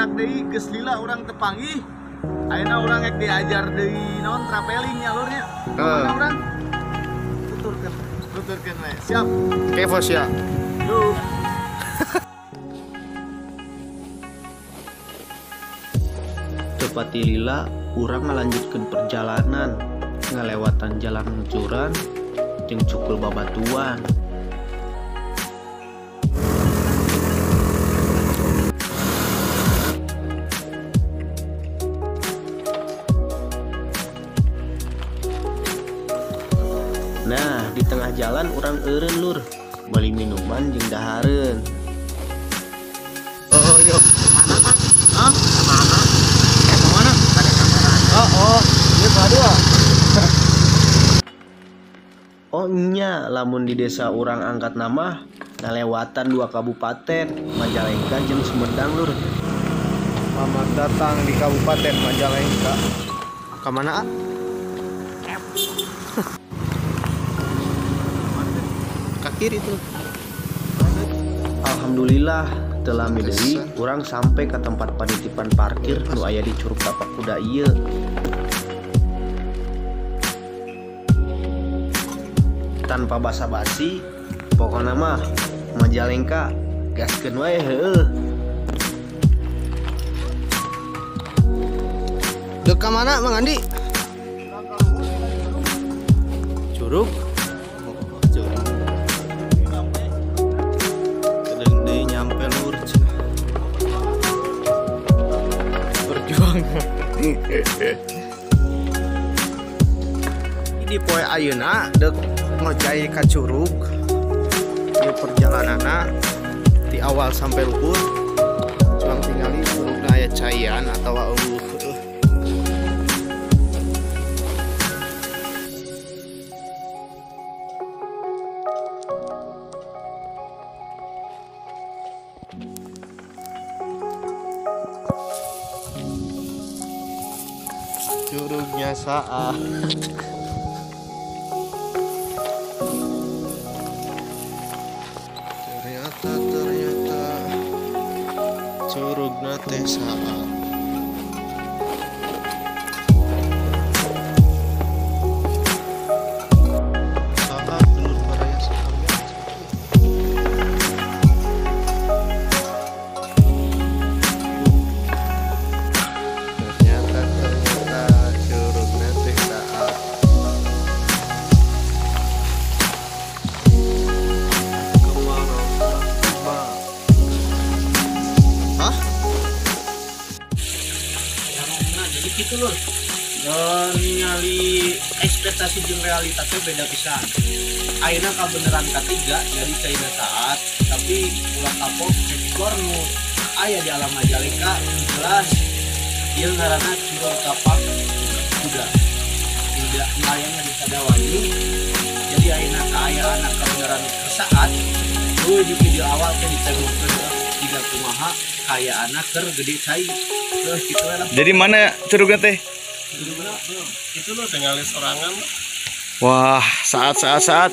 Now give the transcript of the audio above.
Dipendak deui geus lila urang tepanggih. Ayeuna urang rek diajar deui naon traveling nya lur nya. Mana urang? Tuturkeun. Tuturkeun we. Siap. Oke, bos ya. Yuk. Tepati lila urang ngalanjutkeun perjalanan ngalewatan jalan curan jeung cukul babatuan. Nah, di tengah jalan urang eureun lur, beli minuman jeung dahareun. Oh, yo. Mana, Pak? Hah? Mana? Mana? Ada kamera. Oh, oh, ieu badua. Oh nya, lamun di desa urang angkat nama ngalewatan dua kabupaten, Majalengka jeung Sumedang lur. Selamat datang di Kabupaten Majalengka. Ka mana? Ka kiri tuh. Alhamdulillah teu lami deui urang sampai ke tempat panitipan parkir nu aya di Curug Tapak Kuda ieu. Tanpa basa-basi, pokona mah Majalengka gaskeun wae heueuh. Dek ka mana Mang Andi? Curug. Oh, curug. Kedeung deui nyampe lur. Berjuang. Di poe ayeuna deuk ngojay ka curug. Ieu perjalananna di awal sampai luhur. Cuang tingali curugna aya caian atawa eueuh. Curugnya saat. Ternyata curugna teh saat. Saat menurut baraya saat. Ternyata curugna teh saat. Hah? Nah, jadi gitu lur. Ningali ekspektasi jeung realitasnya beda pisan. Ayeuna kabeneran katiga jadi caina saat, tapi ulah kapok ekspor nu aya di alam Majalengka jelas ieu ngaranna Curug Tapak Kuda. Tidak melayangnya di Sadawangi. Jadi ayeuna kaayaan kabeneran saat tuh di video awal teh ditembokkeun jiga kumaha kayaana keur gede cai. Terus kitu we lah. Jadi mana curugna teh? Itu lo tinggal sorangan. Wah, saat.